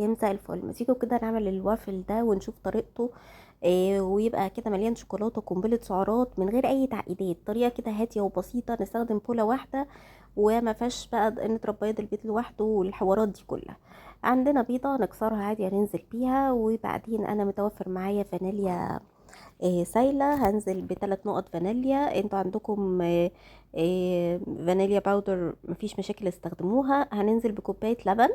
يا مساء الفل. ما تيجوا كده نعمل الوافل ده ونشوف طريقته؟ ويبقى كده مليان شوكولاتة وقنبله سعرات من غير اي تعقيدات، طريقه كده هادية وبسيطه، نستخدم بوله واحدة وما فيهاش بقى نضرب بيض البيض لوحده والحوارات دي كلها. عندنا بيضة نكسرها عادي هننزل بيها، وبعدين انا متوفر معايا فانيليا سايله، هنزل بثلاث نقط فانيليا. انتوا عندكم فانيليا powder، مفيش مشاكل استخدموها. هننزل بكوبايه لبن،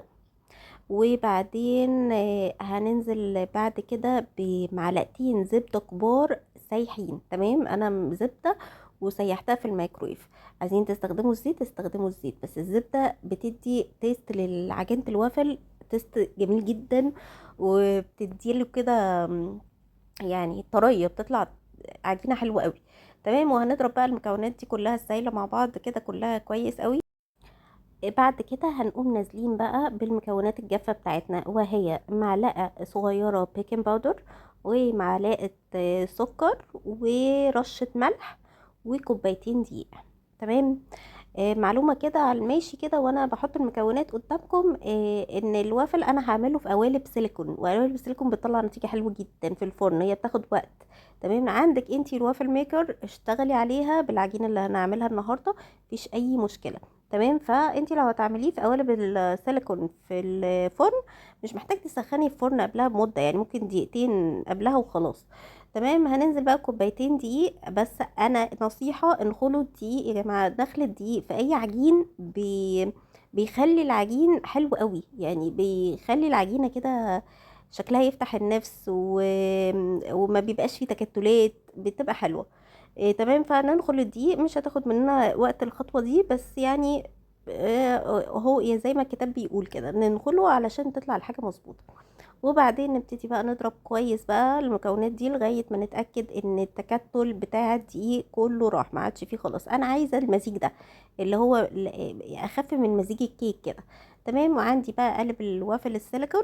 وبعدين هننزل بعد كده بمعلقتين زبدة كبار سايحين. تمام، انا زبدة وسيحتها في الميكرويف. عايزين تستخدموا الزيت استخدموا الزيت، بس الزبدة بتدي taste للعجينة الوافل، taste جميل جدا، وبتديله كده يعني طرية، بتطلع عجينة حلوة قوي. تمام، وهنضرب بقى المكونات دي كلها السايلة مع بعض كده كلها كويس قوي. بعد كده هنقوم نازلين بقى بالمكونات الجافة بتاعتنا، وهي معلقة صغيرة baking powder، ومعلقة سكر، ورشة ملح، وكوبايتين دقيق. تمام. معلومة كده على الماشي كده وانا بحط المكونات قدامكم، ان الوافل انا هعمله في قوالب سيليكون، وقوالب السيليكون بتطلع نتيجة حلوة جدا في الفرن، هي بتاخد وقت. تمام، عندك انتي ال waffle maker اشتغلي عليها بالعجينة اللي هنعملها النهاردة، مفيش اي مشكلة. تمام، فانتي لو هتعمليه في قوالب السيليكون في الفرن مش محتاج تسخني الفرن قبلها بمدة، يعني ممكن دقيقتين قبلها وخلاص. تمام، هننزل بقى كوبايتين دقيق. بس انا نصيحة انخلوا الدقيق يا جماعة، دخل الدقيق في اي عجين بيخلي العجين حلو قوي، يعني بيخلي العجينة كده شكلها يفتح النفس وما بيبقاش فيه تكتلات، بتبقى حلوة. تمام، فننخل الدقيق، مش هتاخد مننا وقت الخطوة دي، بس هو زي ما الكتاب بيقول كده ننخله علشان تطلع الحاجة مظبوطة. وبعدين نبتدي بقى نضرب كويس بقى المكونات دي لغاية ما نتأكد ان التكتل بتاع الدقيق كله راح، ما عادش فيه خلاص. انا عايزة المزيج ده اللي هو اخف من مزيج الكيك كده. تمام، وعندي بقى قالب الوافل السيليكون،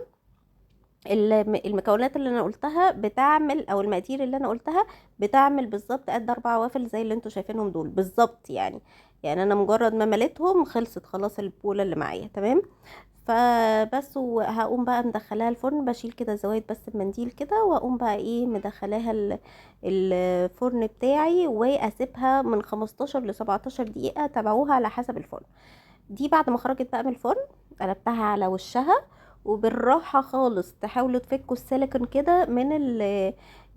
المكونات اللي انا قلتها بتعمل، او المقادير اللي انا قلتها بتعمل بالظبط قد 4 وافل زي اللي انتوا شايفينهم دول بالظبط. يعني انا مجرد ما مليتهم خلصت خلاص البوله اللي معايا. تمام، فبس وهقوم بقى مدخلاها الفرن، بشيل كده زوايد بس بمنديل كده، واقوم بقى مدخلاها الفرن بتاعي، واسيبها من 15 ل 17 دقيقة، تابعوها على حسب الفرن. دي بعد ما خرجت بقى من الفرن قلبتها على وشها، وبالراحة خالص تحاولوا تفكوا السيليكون كده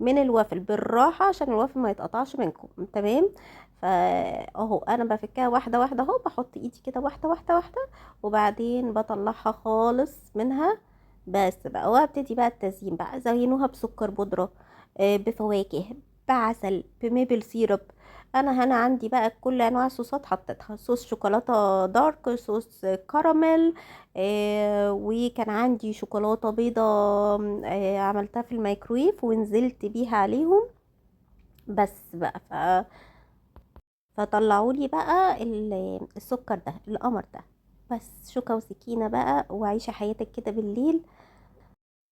من الوافل بالراحة عشان الوافل ما يتقطعش منكم. تمام، فاهو انا بفكها واحدة واحدة اهو، بحط ايدي كده واحدة واحدة واحدة، وبعدين بطلعها خالص منها بس بقى. وابتدي بقى التزيين بقى، زينوها بسكر بودرة، بفواكه، بعسل، ب maple syrup. انا هنا عندي بقى كل انواع الصوصات حطيتها، صوص شوكولاتة dark، صوص كراميل، وكان عندي شوكولاتة بيضة، عملتها في الميكرويف ونزلت بيها عليهم بس بقى. فطلعوا لي بقى السكر ده القمر ده، بس شوكه وسكينة بقى، وعيشه حياتك كده بالليل،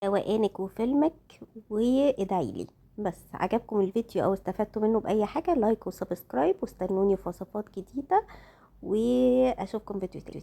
روقانك وفيلمك، وادعي لي. بس عجبكم الفيديو او استفدتوا منه باي حاجة، like و subscribe، واستنوني في وصفات جديدة، واشوفكم فيديو تاني.